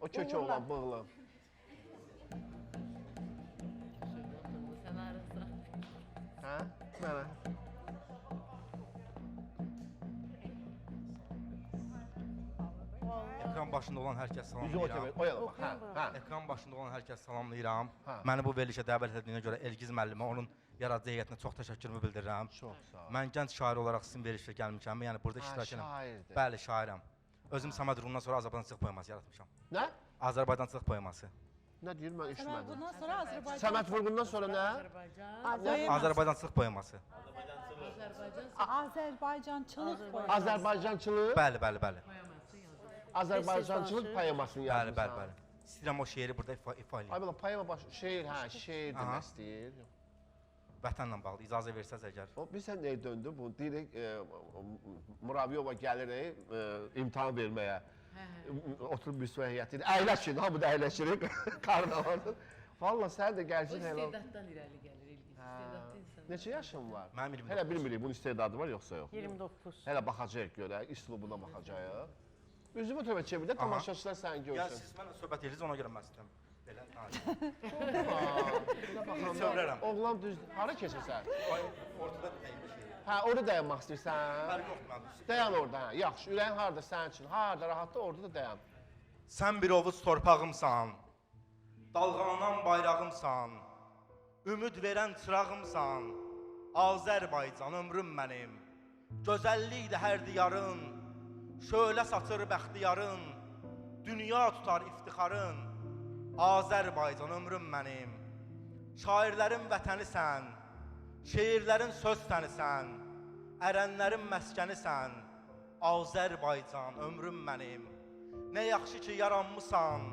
O kök oğlan, bığlı. Sən harasan? Hə? Mənə. Ekran başında olan hər kəs Üzü o salamlayıram. tərəfə, o yana bax. Hə, hə. Ekran başında olan hər kəs salamlayıram. Hə. Məni bu verilişə dəvət etdiyinə görə Elgiz müəllimə, onun yaradıcı heyətinə çox təşəkkürümü bildirirəm. Çox sağ ol. Mən gənc şair olaraq sizin verilişə gəlmişəm. Yəni burada Hə, iştirak edirəm. şairdir. Bəli, şairəm. Özüm Səməd Vurğundan sonra Azərbaycançılıq poeması yaratmışam. Nə? Azərbaycançılıq poeması. Nə deyir mən Səməd eşitmədim. bundan sonra Azərbaycan Səməd Vurğundan sonra nə? Azərbaycan. Azərbaycançılıq poeması. Azərbaycan Azərbaycançılıq poeması. Azərbaycançılıq, Bəli, bəli, bəli. poeması yazılır. Azərbaycançılıq poemasını Bəli, yazmısan. bəli, bəli. İstəyirəm o şeiri burada ifa Ay eləyim. belə poema baş şeir, hə, şeir Aha. demək istəyir. Vətənlə bağlı icazə versəz əgər. O bilirsən nəyə döndü bu? Deyirik Muravyova gəlir imtahan verməyə. Oturub müsbət heyəti. Əyləşin, hamı da əyləşirik. Karnavalda. Valla sən də Bu gəlsin elə. istedaddan irəli gəlir Elgiz. İstedadlı insan. Neçə yaşın var? Mənim 29. Hələ bilmirik bunun istedadı var yoxsa yox. 29. Hələ baxacağıq görək, üslubuna baxacağıq. Üzümü tərəfə çevir də tamaşaçılar səni Ya görsün. siz mənlə söhbət edirsiniz, ona görə mən istəyirəm. Belə danışım. Baxanda Çevirərəm. Oğlan düz hara keçirsən? Ay, ortada bir şey. Hə, orada dayanmaq istəyirsən? Fərqi yoxdur mənim. Dayan orada, hə. Yaxşı, ürəyin harda sənin üçün? Harda rahatdır, orada da dayan. Sən bir ovuc torpağımsan, dalğalanan bayrağımsan, ümid verən çırağımsan, Azərbaycan ömrüm mənim. Gözəllikdir hər diyarın, şölə saçır bəxtiyarın, dünya tutar iftixarın, Azərbaycan ömrüm mənim. Şairlərin vətənisən, şeirlərin söz tənisən, ərənlərin məskənisən, Azərbaycan ömrüm mənim. Nə yaxşı ki yaranmısan,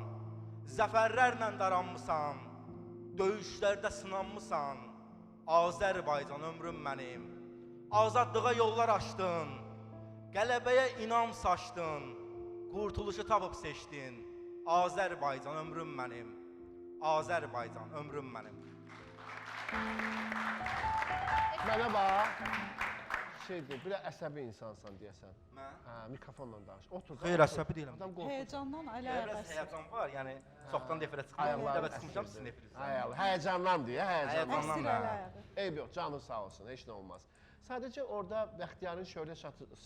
zəfərlərlə daranmısan, döyüşlərdə sınanmısan, Azərbaycan ömrüm mənim. Azadlığa yollar açdın, qələbəyə inam saçdın, qurtuluşu tapıb seçdin, Azərbaycan ömrüm mənim. Azərbaycan ömrüm mənim. Mənə bax. Şeydir, bir əsəbi insansan deyəsən. Mən? Hə, mikrofonla danış. Otur. Xeyr, otur. əsəbi deyiləm. Adam qorxur. Həyəcandan əl Elə ayağa biraz həyəcan var, yəni çoxdan da efirə çıxmıram. Ayaqları Dəvə çıxmışam sizin efirinizə. Ay Allah, həyəcandan deyə, həyəcandan. Həyəcandan. Əsir əl ayağı. Eyb yox, canın sağ olsun, heç nə olmaz. Sadəcə orada Bəxtiyarın şöhrə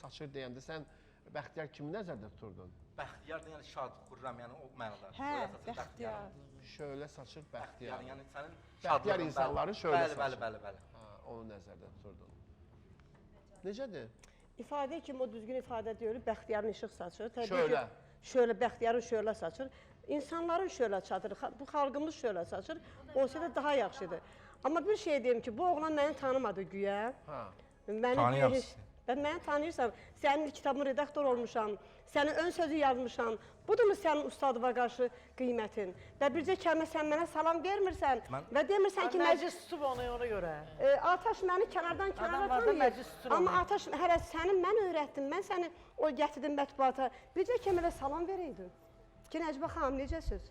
saçır deyəndə sən Bəxtiyar kimi nəzərdə tuturdun? Bəxtiyar da yəni şad, xürrəm, yəni o mənada. Hə, Şöhrət saçır Bəxtiyar. Şöhrə saçır Bəxtiyar. Bəxtiyar, yəni sənin Bəxtiyar şadlığın, insanların bəli. şöhrət Bəli, bəli, saçır. bəli, bəli. Ha, onu nəzərdə tuturdun. Necədir? İfadə kimi o düzgün ifadə deyil, Bəxtiyarın işıq saçır. Təbii ki, Şölə. Şölə, Bəxtiyarın şölə saçır. İnsanların şölə çatır, bu xalqımız şölə saçır. Olsa da daha yaxşıdır. Amma bir şey deyim ki, bu oğlan məni tanımadı güya. Ha. Məni Tanıyıram güya sizi. Mən məni tanıyırsan, sənin ilk kitabımın redaktor olmuşam, sənin ön sözü yazmışam. Budurmu sənin ustadıma qarşı qiymətin? Və bircə kəlmə sən mənə salam vermirsən və demirsən ki, Məclis tutub onu ona görə. Ataş məni kənardan kənara Adam var da tanıyır. məclis tutur Amma onu. Ataş hələ səni mən öyrətdim, mən səni o gətirdim mətbuata. Bircə kəlmə salam verəydin. Ki, Nəcibə xanım, necəsiz?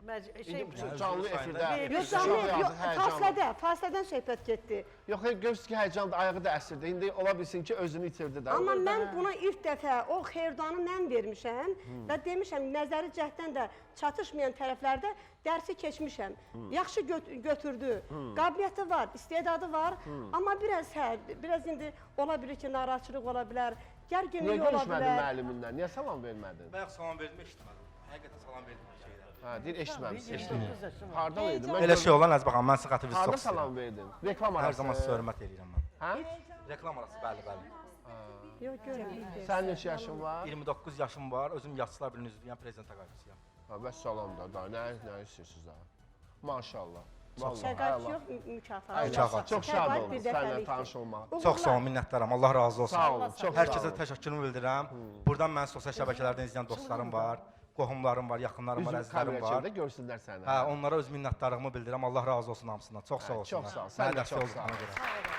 İndi bu canlı efirdə. Yox, canlı, Uşaq yox, yazır, həyəcanlı. fasilədən söhbət getdi. Yox, xeyr, görürsünüz ki, həyəcanlı, ayağı da əsirdi. İndi ola bilsin ki, özünü itirdi də. Amma mən buna ilk dəfə o xeyirdanı mən vermişəm və demişəm nəzəri cəhddən də çatışmayan tərəflərdə dərsi keçmişəm. Yaxşı götürdü. Qabiliyyəti var, istedadı var, amma biraz hə, biraz indi ola bilər ki, narahatçılıq ola bilər, gərginlik Niyə ola görüşmədin bilər. müəlliminlə? Niyə salam vermədin? Bayaq salam verdim, eşitmədim. Həqiqətən salam verdim bir şeydə. Hə, deyir eşitməmişsin. 29 yaşım var. Hardan idin? Mən Elə şey olan Nəcibə xanım, mən sizin xətrinizi Harda çox istəyirəm. salam verdin? Reklam arası. Hər zaman sizə hörmət eləyirəm mən. Hə? Reklam arası, bəli, bəli. Yox, görmürəm. Sənin neçə yaşın var? 29 yaşım var, özüm Yazıçılar Birliyinin üzvüyəm, prezident təqaüdçüsüyəm. Ha, bəs salam da, da nə istəyirsiniz daha? Maşallah. Vallahi, Təqaüd əla. yox, mükafat. Mükafat. Çox şad Təqaüd oldum bir səninlə dəfəlikdir. tanış olmağa. Çox sağ olun, minnətdaram. Allah razı olsun. Sağ olun, çox sağ Hər kəsə olun. təşəkkürümü bildirirəm. Buradan məni sosial şəbəkələrdən izləyən dostlarım var, qohumlarım var, yaxınlarım var, Üzünü əzizlərim kameraya var. çevir də görsünlər səni. Hə, onlara öz minnətdarlığımı bildirirəm. Allah razı olsun hamısından. Çox sağ olsunlar. Çox sağ ol. Sən Mənə də dəstək çox sağ ol. olduqlarına görə.